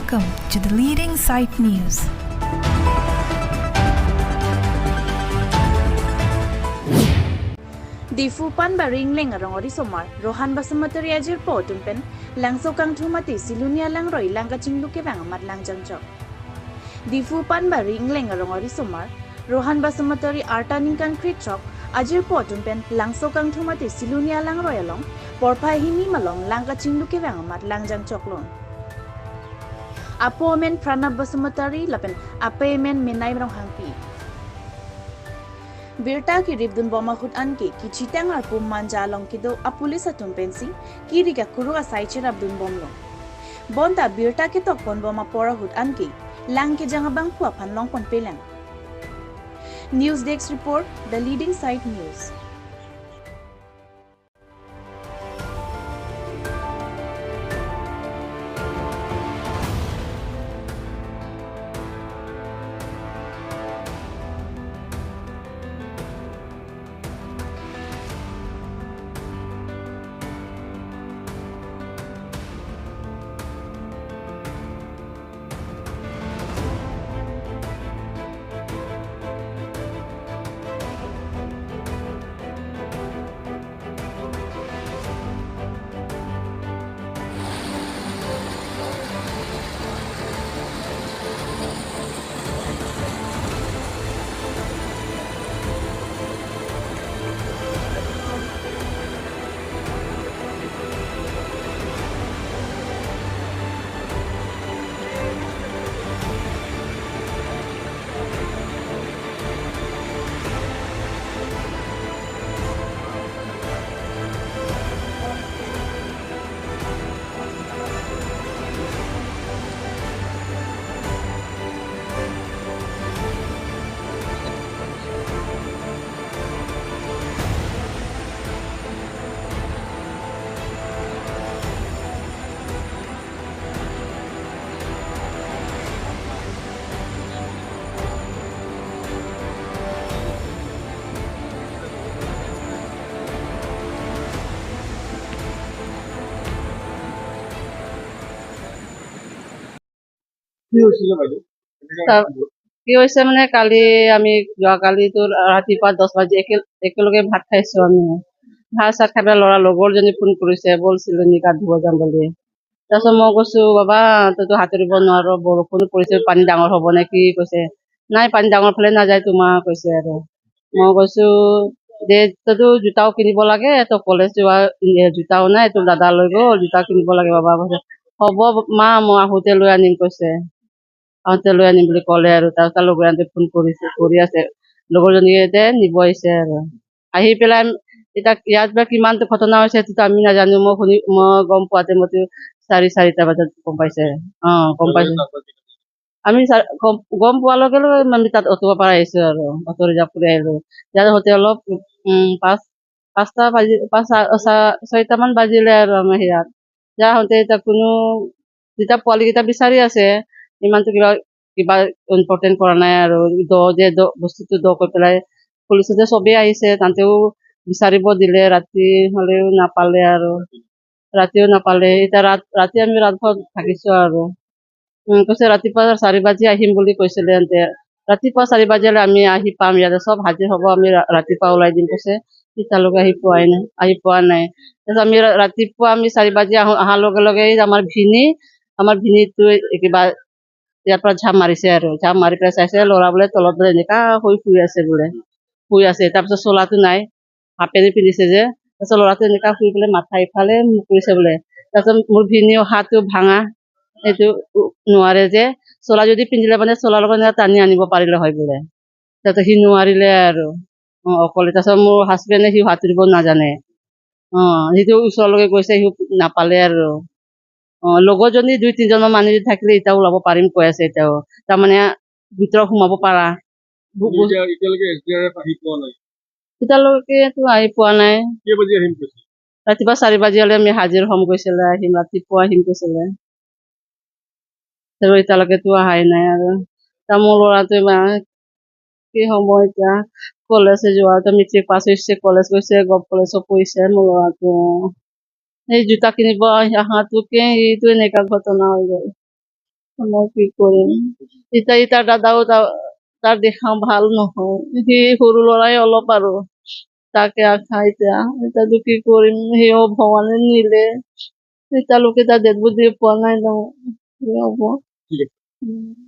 Welcome to the Leading Sight News. Diphu Panbari Ingleng arong ori somar Rohan Basumatary ajir po tumpen langso kang thumati silunia langroi langka chinglu ke bang amat langjang chok. Diphu Panbari Ingleng arong ori somar Rohan Basumatary artaning kan khrit chok ajir po tumpen langso kang thumati silunia langroi along porpha himi malong langka chinglu ke bang amat langjang chok lon. Apo men Pranab Basumatary lapen ape men menai rong hangpi. Birta ki ribdun boma khut anke ki chitang ar pum manja along ki do a police atum pensi ki riga kuru a saicher abdun bomlo. Bonta birta ki tok pon boma pora hut anke lang ki janga bang phua phan long pon pelang. News Desk report, The Leading Sight News. কি হৈছে মানে কালি আমি যোৱাকালিতো ৰাতিপুৱা 10 বাজি একেলগে ভাত খাইছো আমি। ভাত চাত খাই পেলাই ল'ৰা লগৰজনী ফোন কৰিছে, বল চিলনি গা ধুব যাম বুলি। তাৰপিছত মই কৈছো, বাবা তইতো সাঁতুৰিব নোৱাৰ, বৰষুণো পৰিছে, পানী ডাঙৰ হ'ব নে কি? কৈছে নাই, পানী ডাঙৰ ফালে নাযায় তোমাৰ, কৈছে। আৰু মই কৈছো দে তইতো জোতাও কিনিব লাগে, তই কলেজ যোৱা জোতাও নাই, তোৰ দাদা লৈ গ'ল, জোতা কিনিব লাগে বাবা। কৈছে হ'ব মা, মই আহোঁতে লৈ আনিম, কৈছে। আহোঁতে লৈ আনিম বুলি ক'লে আৰু। তাৰপিছত লগৰজনীয়ে ফোন কৰিছে, কৰি আছে, লগৰজনীয়ে এতিয়া নিব আহিছে। আৰু আহি পেলাই এতিয়া ইয়াত বা কিমানটো ঘটনা হৈছে সেইটোতো আমি নাজানো। মই শুনি, মই গম পোৱাতে মইতো 4:30 বজাত গম পাইছে। গম পাইছে। আমি গম পোৱাৰ লগে লগে আমি তাত অটোৰ পৰা আহিছো আৰু অটো ৰিজাৰ্ভ কৰি আহিলো। ইয়াত হওঁতে অলপ 5টা বাজি, পাঁচ 6টামান বাজিলে আৰু আমাৰ ইয়াত ইয়াত আহোঁতে এতিয়া কোনো যেতিয়া পোৱালিকেইটা বিচাৰি আছে, ইমানটো কিবা কিবা ইম্পৰ্টেণ্ট কৰা নাই আৰু দ যে দ বস্তুটো দ কৈ পেলাই পুলিচতে চবেই আহিছে, তাতেও বিচাৰিব দিলে, ৰাতি হ'লেও নাপালে আৰু ৰাতিও নাপালে। এতিয়া ৰাতি আমি ৰাতভৰ থাকিছো আৰু। কৈছে ৰাতিপুৱা 4 বাজি আহিম বুলি কৈছিলে সিহঁতে। ৰাতিপুৱা 4 বাজিলে আমি আহি পাম, ইয়াতে চব হাজিৰ হ'ব, আমি ৰাতিপুৱা ওলাই দিম কৈছে। এতিয়ালৈকে আহি পোৱাই নাই, আহি পোৱা নাই। তাৰপিছত আমি ৰাতিপুৱা আমি 4 বাজি অহাৰ লগে লগে আমাৰ ভিনীটোৱে কিবা ইয়াৰ পৰা ঝাপ মাৰিছে আৰু ঝাপ মাৰি পেলাই চাইছে, ল'ৰা বোলে তলত বোলে এনেকা হৈ শুই আছে বোলে, শুই আছে। তাৰপিছত চোলাটো নাই, হাফ পেণ্ট পিন্ধিছে যে। তাৰপিছত ল'ৰাটো এনেকা শুই পেলাই মাথা ইফালে মুখ কৰিছে বোলে। তাৰপিছত মোৰ ভিনী হাতটো ভাঙা, এইটো নোৱাৰে যে, চোলা যদি পিন্ধিলে মানে চোলাৰ লগত এনেকা টানি আনিব পাৰিলে হয় বোলে। তাৰপিছত সি নোৱাৰিলে আৰু অকলে। তাৰপিছত মোৰ হাজবেণ্ডে সি সাঁতুৰিব নাজানে, সিটো ওচৰলৈকে গৈছে, সি নাপালে আৰু। লগৰজনী 2 3জনমান মানুহ যদি থাকিলে এতিয়া ওলাব পাৰিম কৈ আছে এতিয়াও, তাৰমানে ভিতৰত সোমাব পাৰা। এতিয়ালৈকেতো আহি পোৱা নাই। ৰাতিপুৱা 4 বাজি হ'লে আমি হাজিৰ হ'ম কৈছিলে, আহিম ৰাতিপুৱা আহিম কৈছিলে, আৰু এতিয়ালৈকেতো অহাই নাই। আৰু মোৰ ল'ৰাটোৱে কি হ'ব এতিয়া, কলেজ যোৱা, মেট্ৰিক পাছ হৈছে, কলেজ গৈছে, গভ কলেজত পঢ়িছে মোৰ ল'ৰাটো। এই জোতা কিনিব অহাটোকে এইটো এনেকুৱা ঘটনা হৈ গ'ল। মই কি কৰিম এতিয়া? তাৰ দাদাও তাৰ দেখাওঁ ভাল নহয়। সি সৰু ল'ৰাই অলপ আৰু তাকে আশা এতিয়া। এতিয়াতো কি কৰিম? সিও ভগৱানে নিলে, এতিয়ালৈকে তাৰ ডেড বডি পোৱা নাই ন, কি হ'ব? ঠিক আছে। উম।